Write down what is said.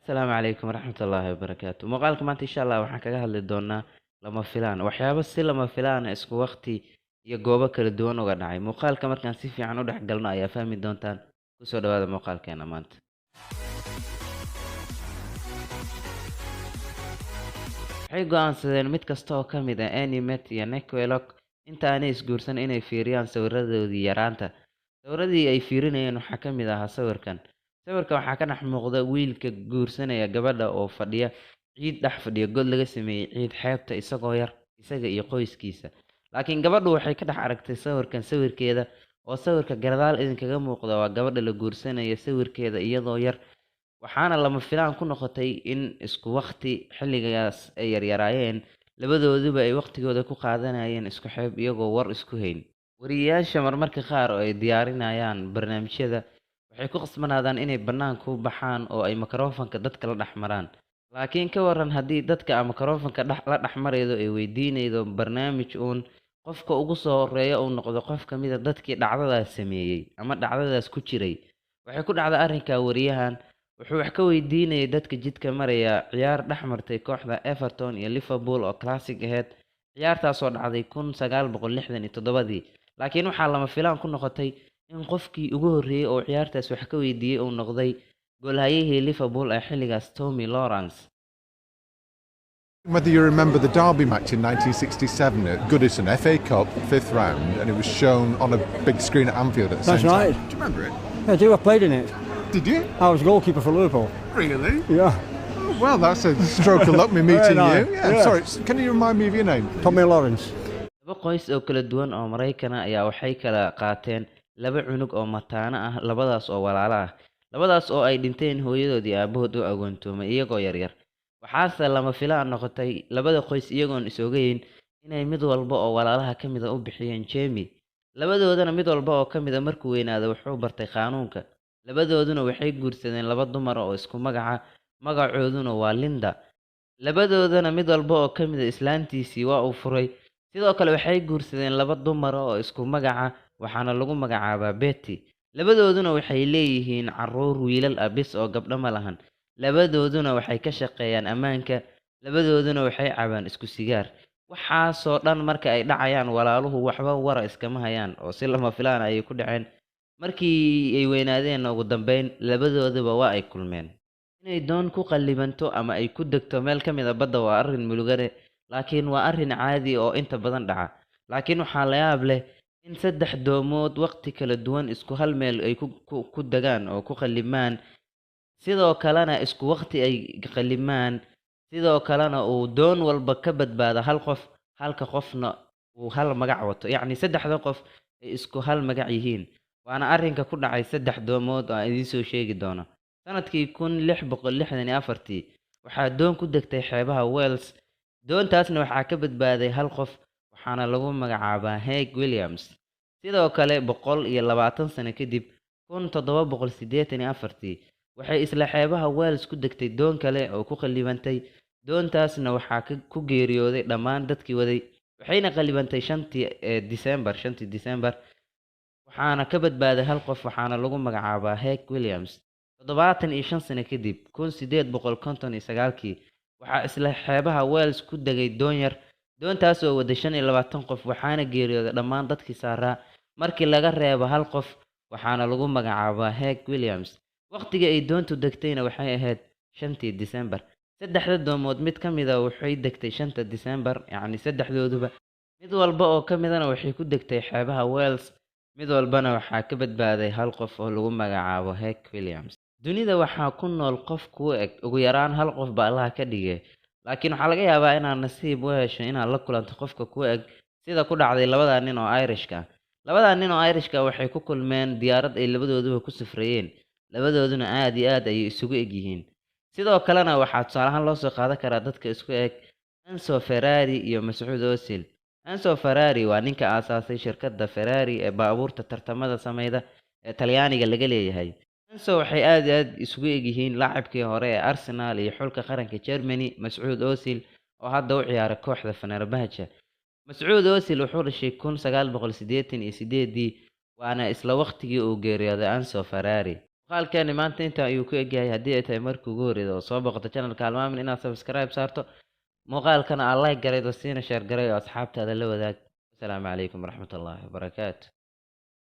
Asalaamu calaykum waraxmatullaahi wabarakaatu. Muuqaalka maanta insha Allah waxaan kaga hadli doonaa lama filaan, waxyaabo si lama filaan ah isku waqti iyo goobo kala duwan uga dhacay. Muuqaalka markaan si fiican u dhex galno ayaa fahmi doontaan. Kusoo dhawaada muuqaalkeena maanta. Waxay go'aansadeen mid kasta oo ka mid ah Annie Met iyo Nick Wellock inta aanay isguursan inay fiiriyaan sawirradoodii yaraanta. Sawirradii ay fiirinayeen waxaa ka mid ahaa sawirkan. Sawirka waxaa ka dhex muuqda wiilka guursanaya gabadha oo fadhiya ciid, dhex fadhiya god laga sameeyey ciid xeebta, isagoo yar, isaga iyo qoyskiisa. Laakiin gabadhu waxay ka dhex aragtay sawirkan sawirkeeda, oo sawirka gadaal idinkaga muuqda waa gabadha la guursanaya sawirkeeda iyadoo yar. Waxaana lama filaan ku noqotay in isku waqti xilligaas ay yaryaraayeen labadooduba ay waqtigooda ku qaadanayeen isku xeeb iyagoo war isku hayn. Wariyeyaasha marmarka qaar oo ay diyaarinayaan barnaamijyada waxay ku qasbanaadaan inay bannaanka u baxaan oo ay makarafoonka dadka la dhex maraan. Laakiin ka waran haddii dadka aan makarafoonka la dhex maraydo ay weydiinaydo barnaamij uun qofka ugu soo horreeya uu noqdo qof ka mid a dadkii dhacdadaas sameeyey ama dhacdadaas ku jiray. Waxay ku dhacday arrinka wariyahan. Wuxuu wax ka weydiinayay dadka jidka maraya ciyaar dhex martay kooxda Everton iyo Liverpool oo classic ahayd, ciyaartaasoo dhacday 1967-dii. Laakiin waxaa lama filaan ku noqotay in qofkii ugu horreeyey oo ciyaartaas wax ka weydiiyey uu noqday goolhayihii Liverpool ee xilligaas, Tommy Lawrence. Whether you remember the Derby match in 1967 at Goodison, FA Cup, fifth round, and it was shown on a big screen at Anfield at the That's same time. right. Do you remember it? I do. I played in it. Did you? I was goalkeeper for Liverpool. Really? Yeah. Oh, well, that's a stroke of luck me meeting nice. you. Yeah, Yeah. sorry, can you remind me of your name? Tommy Lawrence. Laba qoys oo kala duwan oo Maraykan ah ayaa waxay kala qaateen laba cunug oo mataano ah, labadaas oo walaalo ah, labadaas oo ay dhinteen hooyadood iyo aabahood u agoontoomay iyagoo yaryar. Waxaase lama filaan noqotay labada qoys iyagoon is ogeyn inay mid walba oo walaalaha ka mid ah u bixiyeen Jamie. Labadoodana mid walba oo ka mid ah markuu weynaado wuxuu bartay qaanuunka. Labadooduna waxay guursadeen laba dumar oo isku magaca, magacooduna waa Linda. Labadoodana mid walba oo ka mid ah islaantiisii waa uu furay. Sidoo kale waxay guursadeen laba dumar oo isku magaca, waxaana lagu magacaabaa Betty. Labadooduna waxay leeyihiin carruur wiilal ah bis oo gabdho ma lahan. Labadooduna waxay ka shaqeeyaan ammaanka. Labadooduna waxay cabaan isku sigaar. Waxaasoo dhan marka ay dhacayaan walaaluhu waxba wara iskama hayaan oo si lama filaan ayay ku dhaceen. Markii ay weynaadeen ugu dambeyn labadooduba waa ay kulmeen. Inay doon ku qallibanto ama ay ku degto meel ka mid ah badda waa arrin murugo leh, laakiin waa arrin caadi oo inta badan dhaca. Laakiin waxaa la yaab leh in saddex doomood waqti kala duwan isku hal meel ay ku degaan oo ku qallimaan, sidoo kalena isku waqti ay qallimaan, sidoo kalena uu doon walba ka badbaado hal qof, halka qofna uu hal magac wato. Yacni saddexda qof ay isku hal magac yihiin. Waana arrinka ku dhacay saddex doomood oo aan idiin soo sheegi doono. Sanadkii 1664-tii waxaa doon ku degtay xeebaha Wales. Doontaasna waxaa ka badbaaday hal qof, waxaana lagu magacaabaa Haig Williams. Sidoo kale 120 sano kadib 1784-tii waxay isla xeebaha Wales ku degtay doon kale oo ku qallibantay. Doontaasna waxaa ku geeriyooday dhammaan dadkii waday, waxayna qallibantay 5-tii Disembar, 5-tii Disembar, waxaana ka badbaaday hal qof, waxaana lagu magacaabaa Haig Williams. 75 sano kadib 1859-kii waxaa isla xeebaha Wales ku degay doon yar, doontaas oo waday 25 qof, waxaana geeriyooday dhammaan dadkii saaraa markii laga reebo hal qof, waxaana lagu magacaabaa Haig Williams. Waqtiga ay doontu degtayna waxay ahayd 5-tii Disembar. Saddexda doomood mid ka mid ah waxay degtay 5-ta Disembar, yacni saddexdooduba mid walba oo ka midana waxay ku degtay xeebaha Wales, mid walbana waxaa ka badbaaday hal qof oo lagu magacaabo Haig Williams. Dunida waxaa ku nool qof kuu eg, ugu yaraan hal qof baa Allaha ka dhigay. Laakiin waxaa laga yaabaa inaad nasiib u hesho inaad la kulanto qofka kuu eg, sida ku dhacday labada nin oo Irishka ah. Labada nin oo Irishka ah waxay ku kulmeen diyaarad ay labadooduba ku safrayeen, labadooduna aad iyo aad ayay isugu eg yihiin. Sidoo kalena waxaa tusaale ahaan loo soo qaadan karaa dadka isku eg Enzo Ferrari iyo Mesut Ozil. Enzo Ferrari waa ninka aasaasay shirkadda Ferrari ee baabuurta tartamada sameyda ee Talyaaniga laga leeyahay. Enzo waxay aad iyo aad isugu eg yihiin laacibkii hore ee Arsenal iyo xulka qaranka Germany Mesut Ozil oo hadda u ciyaara kooxda Fenerbahce. Mesut Ozil wuxuu dhashay 1988-dii, waana isla waqtigii uu geeriyooday Enzo Ferrari. Muuqaalkeeni maanta intaa ayuu ku egyahay. Haddii ay tahay markii ugu horreyda oo soo boqoto channelka, halmaamin inaad subscribe saarto, muuqaalkana aad like garaydo, siina share garay oo asxaabtaada la wadaag. Asalaamu calaykum waraxmatullaahi wabarakaatu.